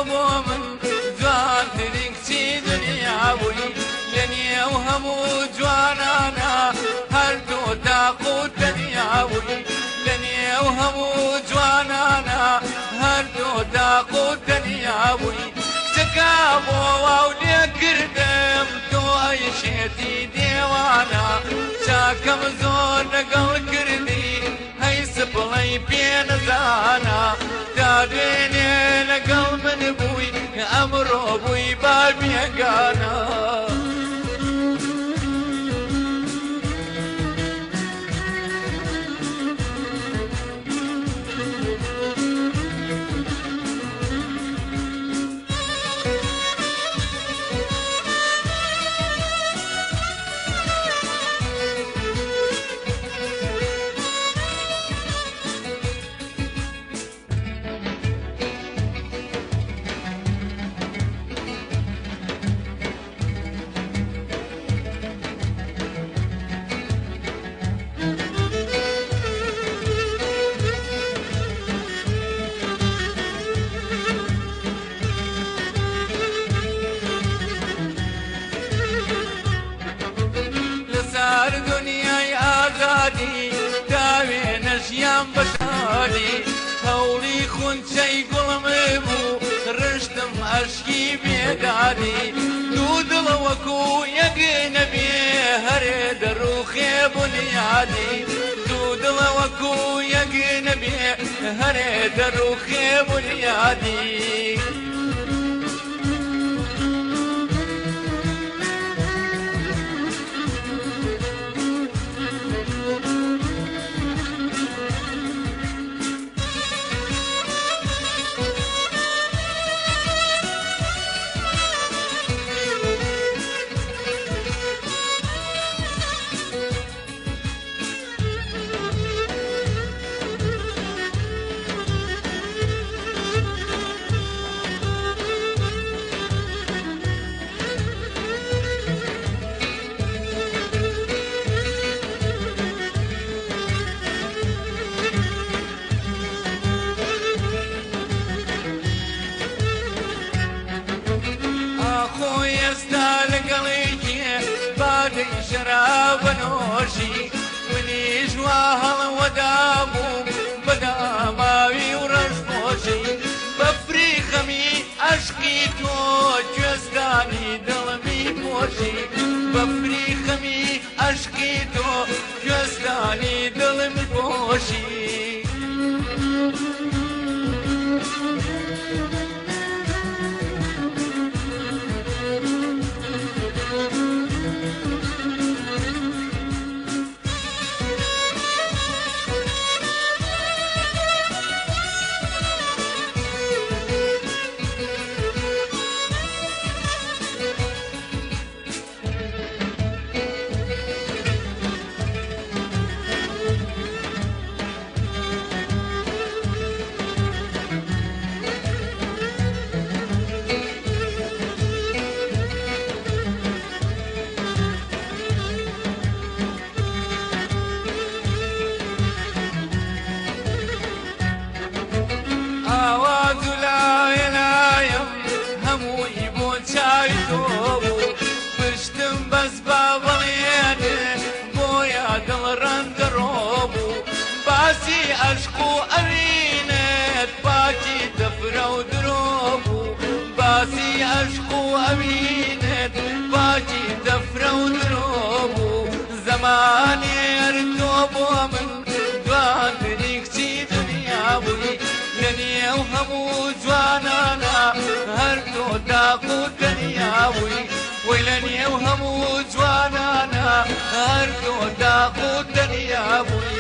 بۆ من جوانترین کچی دنیا بووی، لە نێو هەموو جوانانە هەر تۆ تاق و تەنیا بووی، لە نێو هەموو جوانانە هەر تۆ تاق و تەنیا بووی. کچەکە بۆ واو لێ کردم تۆ ئەیشێتی دێوانە، چاکەم زۆر لەگەڵ کردی هەی سپڵەی پێ نەزانە، تا دوێنێ لەگەڵ من بووی ئەمڕۆ بووی با بێگانە. لەسەر دنیای ئازادی داوێ نەژیان بەشادی، هەوڵی خونچەی گوڵم بوو ڕشتم ئەشکی بێدادی، دوو دڵ وەکو یەک نەبێ هەرێ دەڕوخێ بنیادی، دوو دڵ وەکو یەک نەبێ هەرێ دەڕوخێ بنیادی. ئاخۆ ئێستا لەگەڵێکێ بادەی شەرابە نۆشی، منیش وا هەڵوەدابووم بەداماوی و ڕەشپۆشی، بەفری خەمی ئەشقی تۆ کوێستانی دڵمی پۆشی، بەفری خەمی ئەشقی تۆ کوێستانی دڵمی پۆشی. ئاواز و لایە لایم هەمووی بۆ چاوی تۆ بوو، پشتم بەس باوەڵێنێ بۆیە دڵ ڕەنگەڕۆ بوو، باسی ئەشق و ئەوینت پاکی دەفرە و درۆ بوو، باسی ئەشق و ئەوینت پاکی دەفرە و درۆ بوو. زەمانێ هەر تۆ بۆ من جوانترین کچی دنیا بووی، لە نێو هەموو جوانانە هەر تۆ تاق و تەنیا بووی، وەی لە نێو هەموو جوانانە هەر تۆ تاق و تەنیا بووی.